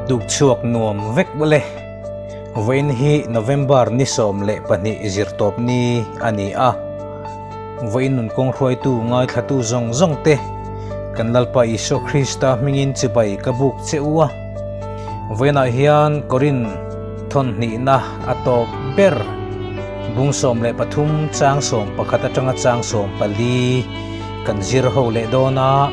Tukchhuak nuam vek le. Vawiin hi November ni 12 zirtawp ni a ni a. Vawiin nun kawng hruaitu ngaithlatu zawng zawng te kan Lalpa Isua Krista hmingin chibai ka buk che u a. Vawiinah hian Korin thawnhnihna a tawp ber bung 13 chang 11 atanga chang 14 kan zir ho leh dawn a.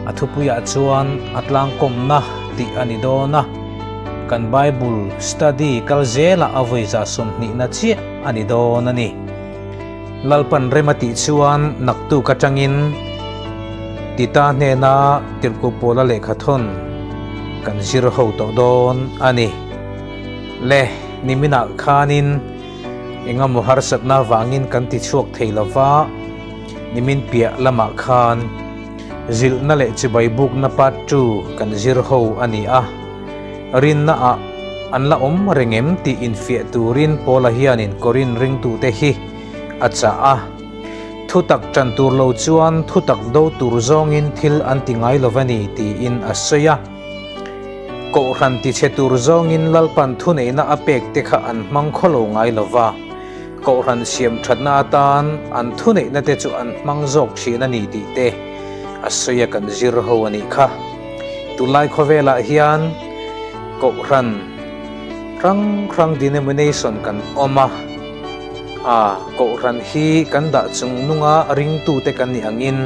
A thupuiah chuan a tlangkawmna tih a ni dawn a, kan Bible study kal zelah a vawi za 20na chiah a ni dawn a ni. Lalpan rem a tih chuan naktuk atangin Tita hnena tirhkuh pawla lehkhathawn kan zir ho tawh dawn a ni. Le, niminah khanin engemaw harsatna vangin kan tichhuak thei lova, nimin piah lamah khan Zilhna leh chibai bukna part 2 kan zir ho a ni a. Rinna ah an la awm reng em tih infiah turin Paula hianin Korin ringtute hi a chah a. Thutak tan tur lo chuan thutak do tur zawngin thil an ti ngai lo va ni tiin a sawi a. Kohhran tichhe tur zawngin Lalpan thuneihna a pek te kha an hmang khaw lo ngai lo va. Kohhran siam thatna atan an thuneihna te chu an hmang zawk thin a ni tih te a sawi a kan zir ho a nih kha. Tunlai khawvelah hian Kohhran hrang hrang denomination kan awm a, a Kohhran hi kan dah chung nunga ringtute kan nih angin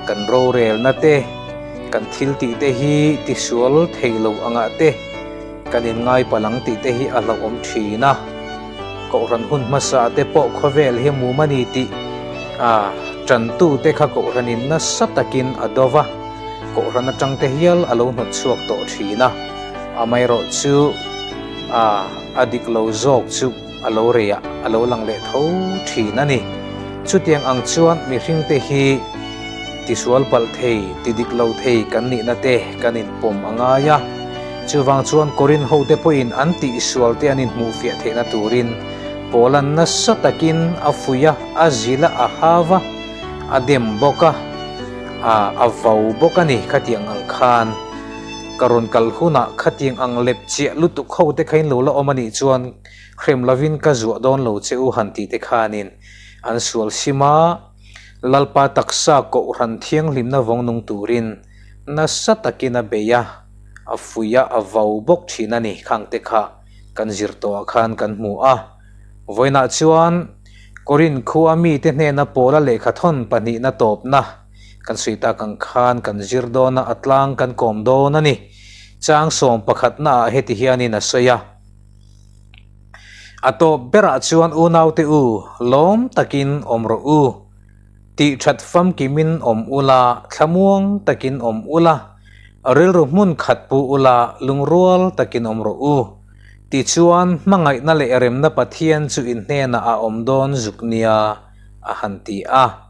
kan rorelna te, kan thil tih te hi tisual thei lo angah te kan inngai palh ang tih te hi a hlauhawm thin a. Kohhran hun hmasa te pawh khawvel hi mum a ni tih a tantute kha Kohhranin nasa takin a do va, Kohhran atang te hial a lo hnawt chhuak tawh thin a, amaherawh chu a a dik lo zawk chu a lo reiah a lo lang leh tho thin a ni. Chutiang ang chuan mihringte hi tisual palh thei, ti dik lo thei kan nihna te kan inpawm a ngai a. Chuvang chuan Korin hote pawhin an tihsual te an inhmuhfiah theihna turin Paula'n nasa takin a fuih a, a zil a, a hau a, a dem bawk a, a a vau bawk a ni. Khatiang ang khan ka rawn kal hunah khatiang ang lep chiah lutuk hote kha in lo la awm a nih chuan hrem lovin ka zuah dawn lo che u han tih te khanin an sual sim a, Lalpa taksa kohhran thianghlimna vawng nung turin nasa takin a bei a. A fuih a, a vau bawk thin a ni. Khang te kha kan zir tawhah khan kan hmu a. Vawiinah chuan Korin khua mite hnena Paula lehkhathawn pahnihna tawpna kan sawi tak ang khan kan zir dawn a, a tlang kan kawm dawn a ni. Chang sawm pakhatnaah heti hianin a sawi a. A tawp berah chuan unaute u, lawm takin awm rawh u. Tih that famkimin awm ula, thlamuang takin awm ula, rilru hmun khat pu ula, lungrual takin awm rawh u. Tichuan, hmangaihna leh remna Pathian chu in hnenah a awm dawn zuk nia, a han ti a.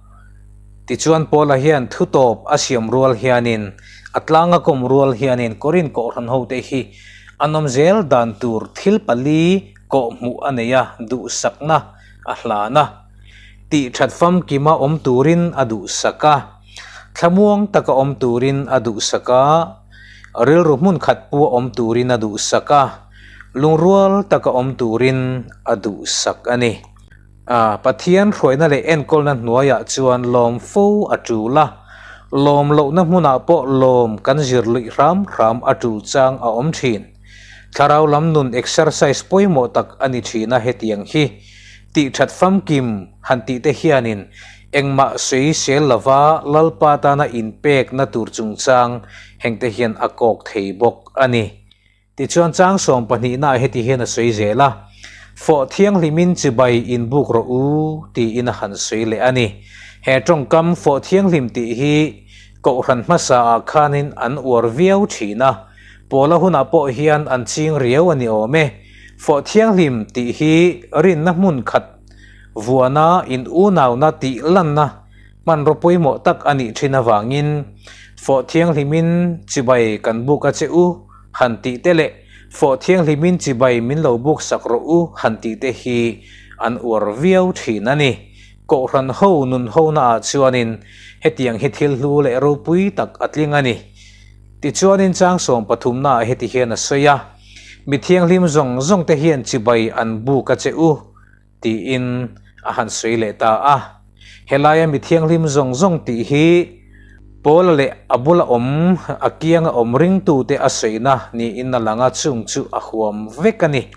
Tichuan, Paula hian thutawp a siam rual hianin, a tlanga kawm rual hianin Korin kohhran hote hi an awm zel dan tur thil pali kawhhmuh a nei a, duhsakna a hlan a. Tih that famkima awm turin a duhsak a, thlamuang taka awm turin a duhsak a, rilru hmun khat pua awm turin a duhsak a, lungrual taka awm turin a duhsak a ni. A Pathian hruaina leh enkawlna hnuaiah chuan lawm fo a tul a, lawm lohna hmunah pawh lawm kan zir luih hram hram a tul chang a awm thin. Thlarau lam nun exercise pawimawh tak a ni thin a hetiang hi. Tih that famkim han tih te hianin engmah sawi sel lova Lalpa tana inpekna tur chungchang hengte hian a kawk thei bawk a ni. Tichuan chang sawm pahnihnaah heti hian a sawi zel a, Fawh thianghlimin chibai inbuk rawh u tiin a han sawi leh a ni. He tawngkam fawh thianghlim tih hi Kohhran hmasaah khanin an uar viau thin a, Pawla hunah pawh hian an ching riau a ni awm e. Fawh thianghlim tih hi rinna hmun khat vuana in unauna tih lanna hmanraw pawimawh tak a nih thin avangin fawh thianghlimin chibai kan buk a che u han tih te leh fawh thianghlimin chibai min lo buk sak rawh u han tih te hi an uar viau thin a ni. Kohhran ho nun hona ah chuanin hetiang hi thil hlu leh ropui tak a tling a ni. Tichuanin chang sawmpathumnaah heti hian a sawi a, Mi thianghlim zawng zawngte hian chibai an buk a che u, tiin a han sawi leh ta a. Helaia mi thianghlim zawng zawng tih hi Paula leh a bula awm, a kianga awm ringtute a sawina niin a lang a, chung chu a huam vek a ni.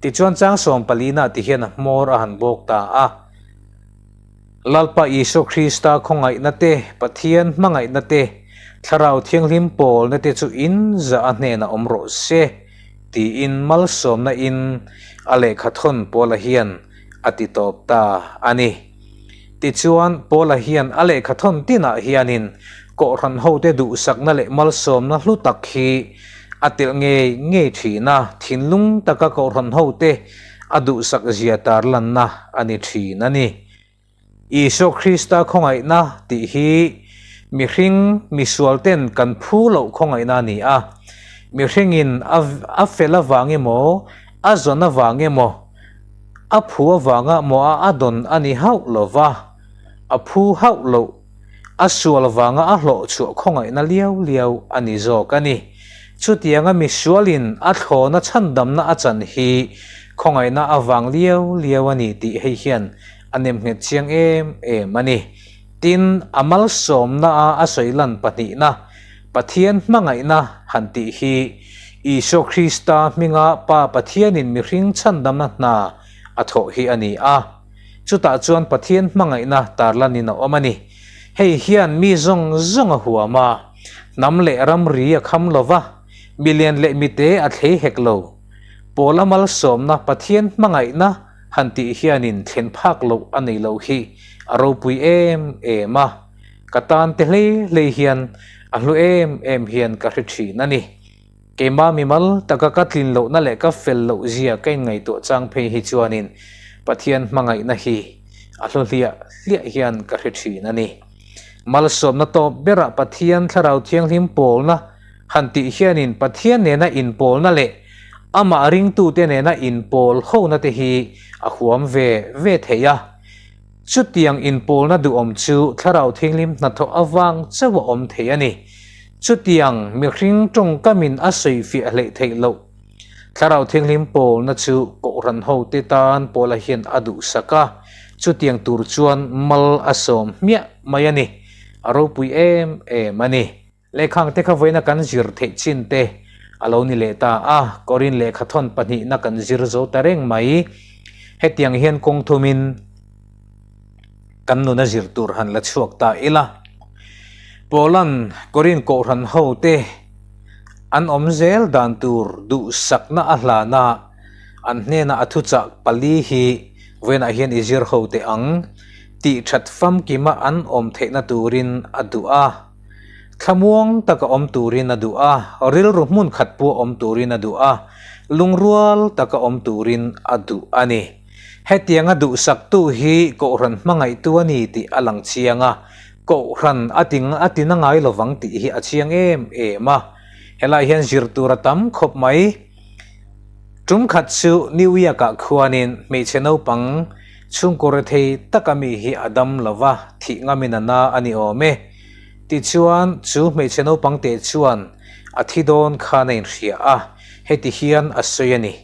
Tichuan chang sawmpalina ti hian a hmawr a han bawk ta a. Lalpa Isua Krista khawngaihna te, Pathian hmangaihna te, Thlarau Thianghlim pawlna te chu in zah a hnenah awm rawh se, tiin malsawmna in a lehkha thawn Paula hian a ti tawp ta a ni. Tichuan, Paula hian a lehkha thawn tinah hianin Kohhran hote duhsakna leh malsawmna hlu tak hi a telh ngei ngei thin a, thinlung taka Kohhran hote a duhsak zia tarlanna a ni thin a ni. Isua Krista khawngaihna tih hi mihring misualten kan phu loh khawngaihna a ni a. Mihringin a fel avang emaw, a zawn avang emaw, a phu avanga maw a a dawn a ni hauh lo va, a phu hauh loh, a sual vanga a hlawh chhuah khawngaihna liau liau a ni zawk a ni. Chutianga misualin a thlawna chhandamna a chan hi khawngaihna avang liau liau a ni tih hei hian a nemnghet chiang em em a ni. Tin, a malsawmna-a a sawi lan pahnihna, Pathian hmangaihna han tih hi Isua Krista hminga Pa Pathianin mihring chhandamna hna a thawh hi a ni a. Chutah chuan Pathian hmangaihna tarlanin a awm a ni. Hei hian mi zawng zawng a huam a, hnam leh ramri a kham lo va, milian leh mite a thlei hek lo. Pawl a malsawmna Pathian hmangaihna han tih hianin thlen phak loh a nei lo hi a ropui em em a, ka tan te hlei hlei hian a hlu em em hian ka hre thin a ni. Keimah mimal taka ka tlin lohna leh ka fel loh zia ka inngaihtuah chang phei hi chuanin Pathian hmangaihna hi a hlu hliah hliah hian ka hre thin a ni. Malsawmna tawp berah Pathian Thlarau Thianghlim pawlna han tih hianin Pathian nena inpawlna leh amah ringtute nena inpawl hona te hi a huam ve ve thei a. Chutiang inpawlna duhawm chu Thlarau Thianghlim hnathawh avang chauh a awm thei a ni. Chutiang mihring tawngkamin a sawifiah hleih theih loh. Thlarau Thianghlim pawlna chu Kohhran hote tan Paula hian a duhsak a, chutiang tur chuan mal a sawm hmiah mai a ni. A ropui em em a ni. Lehkhang te kha vawiina kan zir theih chin te a lo ni leh ta a, Korin lehkha thawn pahnihna kan zir zo ta reng mai. Hetiang hian kawng thumin kan nuna zir tur han la chhuak ta ila. Paula'n Korin Kohhran ho te an awm zel dan tur duhsakna a hlan a, an hnena a thuchah pali hi vawiinah hian i zir ho teh ang tih that famkima an awm theihna turin a duh a. Thlamuang taka awm turin a duh a, rilru hmun khat pawh awm turin a duh a, lungrual taka awm turin a duh a ni. Hetianga duhsaktu hi Kohhran hmangaihtu a ni tih a lang chiang a, Kohhran a ti a ti na ngai lovang tih hi a chiang em em a. Helai hian zir tur a tam khawp mai. Tum khat chu New York-ah khuanin hmeichhe naupang chhungkaw rethei taka mi hi a dam lo va, thih ngamin a na a ni awm e. Tichuan, chu hmeichhe naupang teh chuan a thi dawn khan a inhria a, heti hian a sawi a ni,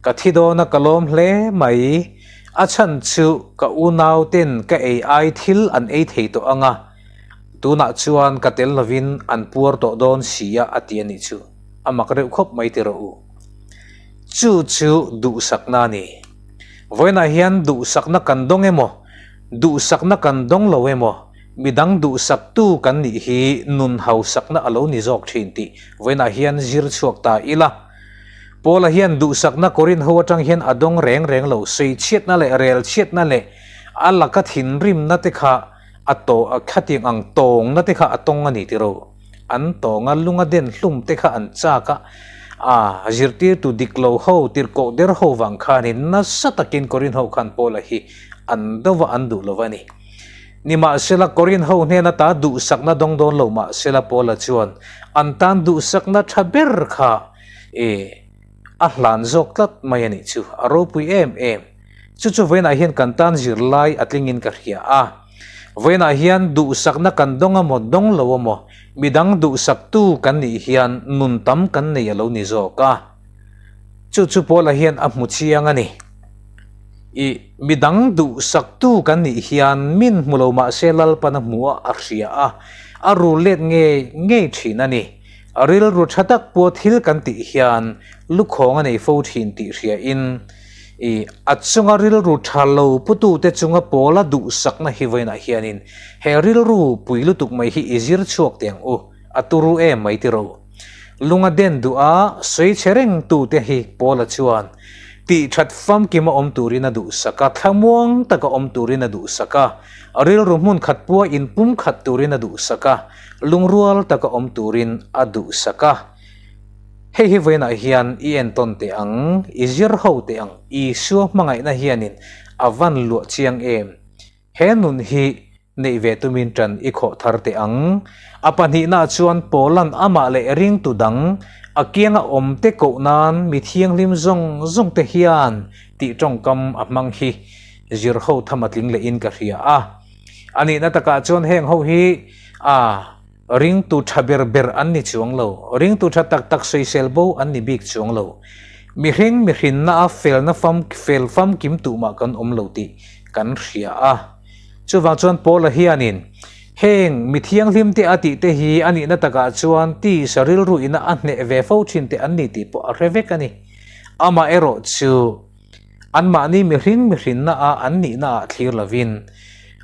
Ka thi dawn a ka lawm hle mai, a chhan chu ka unau ten ka ei ai thil an ei thei tawh ang a, tunah chuan ka tel lovin an puar tawh dawn si a a ti a nih chu. A mak reuh khawp mai ti rawh u. Chu chu duhsakna a ni. Vawiinah hian duhsakna kan dawng emaw, duhsakna kan dawng lo emaw, Midang duhsaktu kan nih hi nun hausakna a lo ni zawk thin tih vawiinah hian zir chhuak ta ila. Paula hian duhsakna Korinth ho atang hian a dawng reng reng lo, sawichhiatna leh relchhiatna leh a laka thinrimna te kha a tawh a khatiang ang tawngna te kha a tawng a ni tiro. An tawnga lunga den hlum te kha an chak a, a zirtirtu dik lo ho, tirhkoh der ho vang khanin nasa takin Korinth ho khan Paula hi an do va an duh lo va ni. Nimahsela, Korinth ho hnen ata duhsakna dawng dawn lo mahsela Paula chuan an tan duhsakna tha ber kha e a hlan zawk tlat mai a nih chu. A ropui em em. Chu chu vawiinah hian kan tan zirlai a tlingin ka hria a. Vawiinah hian duhsakna kan dawng a maw dawng lo a maw, midang duhsaktu kan nih hian nun tam kan nei a lo ni zawk a. Chu chu Paula hian a hmu chiang a ni. I midang duhsaktu kan nih hian min hmu lo mahse Lalpan a hmu a, a hria a, a rul let ngei ngei thin a ni. Rilru tha tak pawh thil kan tih hian lukhawng a nei fo thin tih hria in, i a chunga rilru tha lo putute chunga pawla duhsakna hi vawiinah hianin he rilru pui lutuk mai hi i zir chhuak teh ang u, a turu em mai tiro. Lunga den duh a sawi chhe reng tute hi pawla chuan tih that famkim a awm turin a duhsak a, thlamuang taka awm turin a duhsak a, rilru hmun khat pua inpum khat turin a duhsak a, lungrual taka awm turin a duhsak a. Hei hi vawiinah hian i entawn teh ang, i zir ho teh ang, Isua hmangaihna hianin a van luah chiang em? He nun hi neih ve tumin ṭan i khawh thar teh ang. A pahnihnaah chuan Paula'n amah leh ringtu dang a kianga awmte koh nan mi thianghlim zawng zawngte hian tih ṭawngkam a hmang hi zir ho tham a tling lehin ka hria a. A nihna takah chuan heng ho hi a ringtu tha ber ber an ni chuang lo, ringtu tha tak tak sawisel bo an ni bik chuang lo. Mihring mihrinna a felna fam fel famkim tuhmah kan awm lo tih kan hria a. Chuvang chuan Paula hianin heng mi thianghlim te a tih te hi a nihna takah chuan tisa rilru ina a hneh ve fo thin te an ni tih pawh a hre vek a ni. Amaherawh chu Anmahni mihring mihrinna a an nihna ah thlir lovin,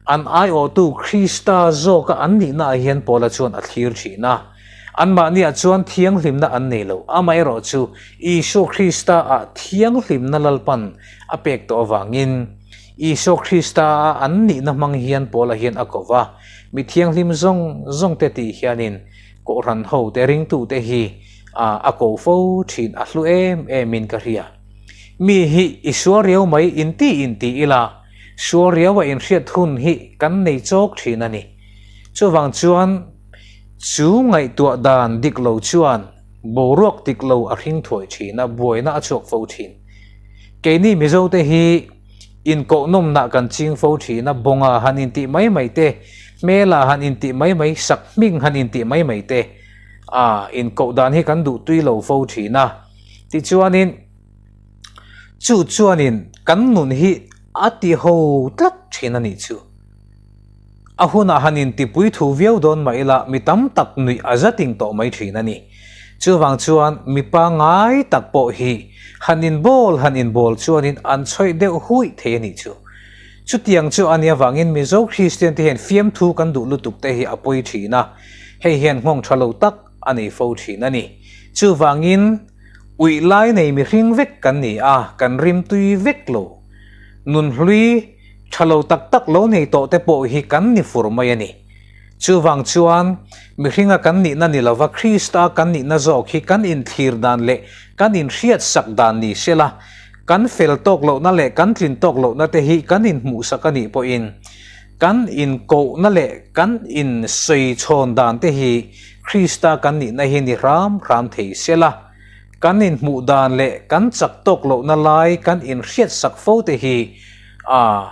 an aiawhtu Krista zawka an nihna ah hian Paula chuan a thlir thin a. Anmahniah chuan thianghlimna an nei lo, amaherawhchu Isua Krista ah thianghlimna Lalpan a pek tawh avangin, Isua Krista a an nihna hmang hian Paula hian a ko va, mi thianghlim zawng zawngte tih hianin Kohhran hote ringtute hi a ko fo thin a hlu em emin ka hria. Mi hi i sual riau mai inti inti ila, sual riaua inhriat hun hi kan nei chawk thin a ni. Chuvang chuan chu ngaihtuah dan dik lo chuan boruak dik lo a hring thuai thin a, buaina a chhuak fo thin. Keini Mizote hi inkoh nawmnah kan ching fo thin a, bawnga han intih mai mai te, hmela han intih mai mai, sakhming han intih mai mai te, a inkoh dan hi kan duhtui lo fo thin a. Tichuanin, chu chuanin kan nun hi a ti ho tlat thin a nih chu. A hunah han intipui thu viau dawn mah ila mi tam tak nuih a zating tawh mai thin a ni. Chuvang chuan mi pangngai tak pawh hi han inbawl han inbawl chuanin an chhawih deuh huih thei a nih chu. Chutiang chu a nih avangin Mizo Kristian te hian fiamthu kan duh lutuk te hi a pawi thin a, hei hian nghawng tha lo tak a nei fo thin a ni. Chuvangin, uih lai nei mihring vek kan ni a, kan rimtui vek lo. Nunhlui tha lo tak tak lo nei tawh te pawh hi kan ni fur mai a ni. Chuvang chuan, mihringa kan nihna ni lova Krista kan nihna zawk hi kan inthlir dan leh kan inhriatsak dan ni sela, kan fel tawk lohna leh kan tlin tawk lohna te hi kan inhmuhsak a nih pawhin, Kan inkohna leh kan insawichhawn dan te hi Krista kan nihna hi ni hram hram thei se la, kan inhmuh dan leh kan chak tawk lohna lai kan inhriatsak fo te hi a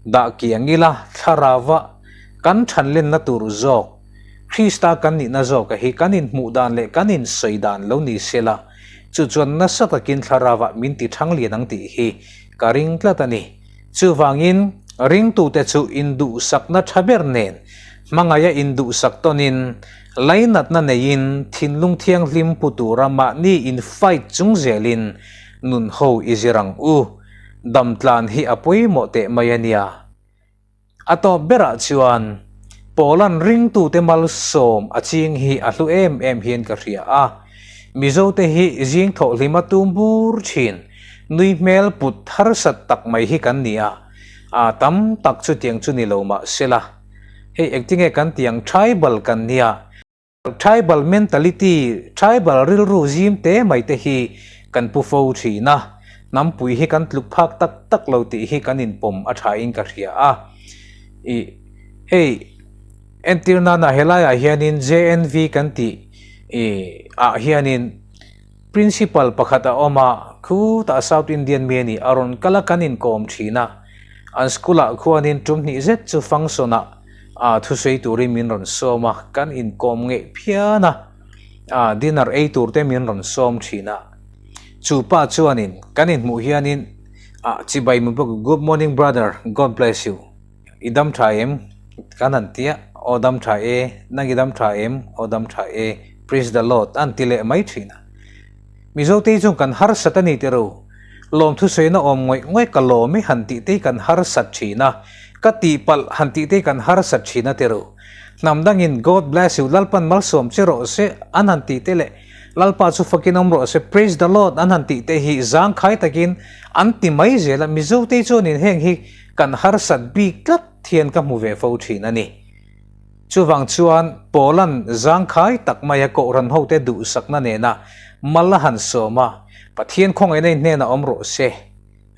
dah kiang ila thlarauva kan thanlenna tur zawk Krista kan nihna zawka hi kan inhmuh dan leh kan insawi dan lo ni se la, chu chuan nasa takin thlarauva min ti thang lian ang tih hi ka ring tlat a ni. Chuvangin, ringtute chu induhsakna tha ber nen hmangaia induhsak tawnin, lainatna neiin thinlung thianghlim pu tura mahni in fight chung zelin nun ho i zir ang u. Damtlan hi a pawimawh teh mai a nia. A tawp berah chuan Paula'n ringtute malsawm a ching hi a hlu em em hian ka hria a. Mizote hi zing thawhhlim a tum bur thin, nui hmel put harsat tak mai hi kan ni a, a tam tak chutiang chu ni lo mah sela. Hei engtinge kan tiang tribal kan nia. Tribal mentality, tribal rilru zim te mai te hi kan pu fo thin a, hnampui hi kan tluk phak tak tak lo tih hi kan inpawm a tha in ka hria a. Ih, hei entir nana helaiah hianin JNV kan tih ih ah hianin Principal pakhat a awm a, khutah South Indian mi a ni, a rawn kal a kan inkawm thin a, an school ah khuanin tum hnih zet chu function ah. A thusawi turin min rawn sawm a, kan inkawm ngeih phian a, a dinner ei tur te min rawn sawm thin a. Chu pa chuanin kan inhmuh hianin a chibai min bawk, Good morning brother, God bless you. I dam tha em? Kan han ti a, Aw dam tha e, nang i dam tha em? Aw dam tha e, Praise the Lord an ti leh mai thin a. Mizote hi chuan kan harsat a ni tih ro, lawmthusawiin a awm ngawih ngawih ka lawm i han tih te hi kan harsat thin a, ka tihpalh han tih te hi kan harsat thin a ti ro. Hnam dangin God bless you, Lalpan malsawm che rawh se an han tih te leh Lalpa chu fakin awm rawh se, Praise the Lord an han tih te hi zangkhai takin an ti mai zel a, Mizote hi chuanin heng hi kan harsat bik tlat hian ka hmu ve fo thin a ni. Chuvang chuan Paula'n zangkhai tak maia Kohhran hote duhsakna nena mal a han sawm a, Pathian khawngaihna in hnenah awm rawh se,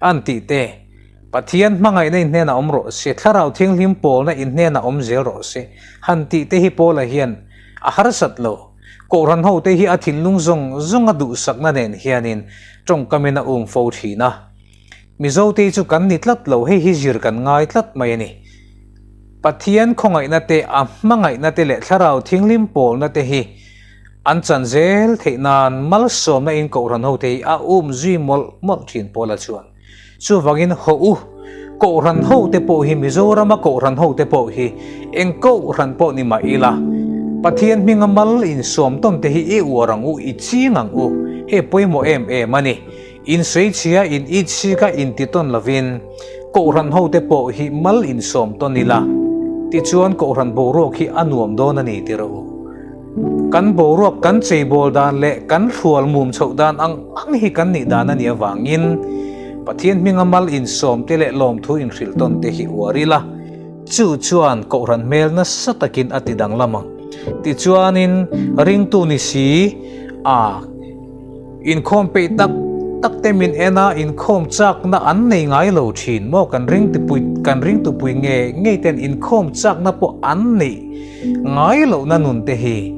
an tih te, Pathian hmangaihna in hnenah awm rawh se, Thlarau Thianghlim pawlna in hnenah awm zel rawh se, han tih te hi Paula hian a harsat lo. Kohhran hote hi a thinlung zawng zawnga duhsakna nen hianin tawngkamin a um fo thin a. Mizote chu kan ni tlat lo, hei hi zir kan ngai tlat mai a ni. Pathian khawngaihna te, a hmangaihna te leh Thlarau Thianghlim pawlna te hi an chan zel theih nan malsawmna in Kohhran hote hi a um zui mawlh mawlh thin Paula chuan. Chuvangin haw u, Kohhran hote pawh hi Mizorama Kohhran hote pawh hi eng Kohhran pawh ni mah ila, Pathian hminga mal insawm tawn te hi i uar ang u, i ching ang u, hei pawimawh em em a ni. Insawichhia in itchik a inti tawn lovin Kohhran hote pawh hi mal insawm tawn ila, tichuan Kohhran boruak hi a nuam dawn a ni ti rawh u. Kan boruak kan cheibawl dan leh kan hrual mum chhoh dan ang ang hi kan nih dan a nih avangin Pathian hminga mal insawm te leh lawmthu inhrilh tawn te hi uar ila, chu chuan Kohhran hmel nasa takin a ti danglam ang. Tichuanin ringtu ni si a. Inkhawm peih tak tak te min en a, inkhawm chakna an nei ngai lo thin maw? Kan ring tupui kan ring tupui nge ngei ten inkhawm chakna pawh an neih ngai lohna nun te hi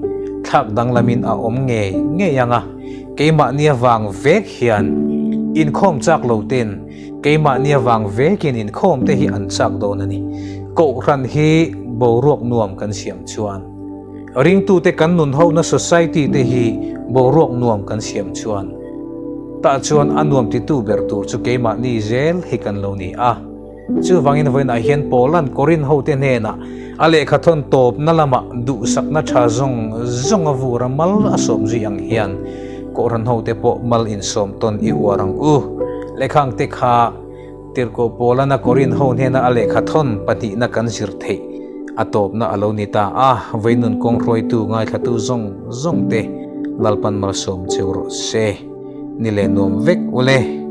thlak danglamin a awm ngei ngei ang a, keimahni avang vek hian inkhawm chak lo ten keimahni avang vekin inkhawm te hi an chak dawn a ni. Kohhran hi boruak nuam kan siam chuan. Ringtute kan nun hona society te hi boruak nuam kan siam chuan tah chuan a nuam titu ber tur chu keimahni zel hi kan lo ni a. Chuvangin vawiinah hian Paula'n Korinth hote hnenah a lehkha thawn tawpna lamah duhsakna tha zawng zawng a vur a mal a sawm zui ang hian Kohhran hote pawh mal insawm tawn i uar ang u. Lehkhangte kha Tirhkoh Paula'n a Korinth ho hnena a lehkha thawn pahnihna kan zir theih a tawpna a lo ni ta a, veinun kawng hruaitu ngaithlatu zawng zawng te Lalpan malsawm cheu rawh se. Ni leh nuam vek ule.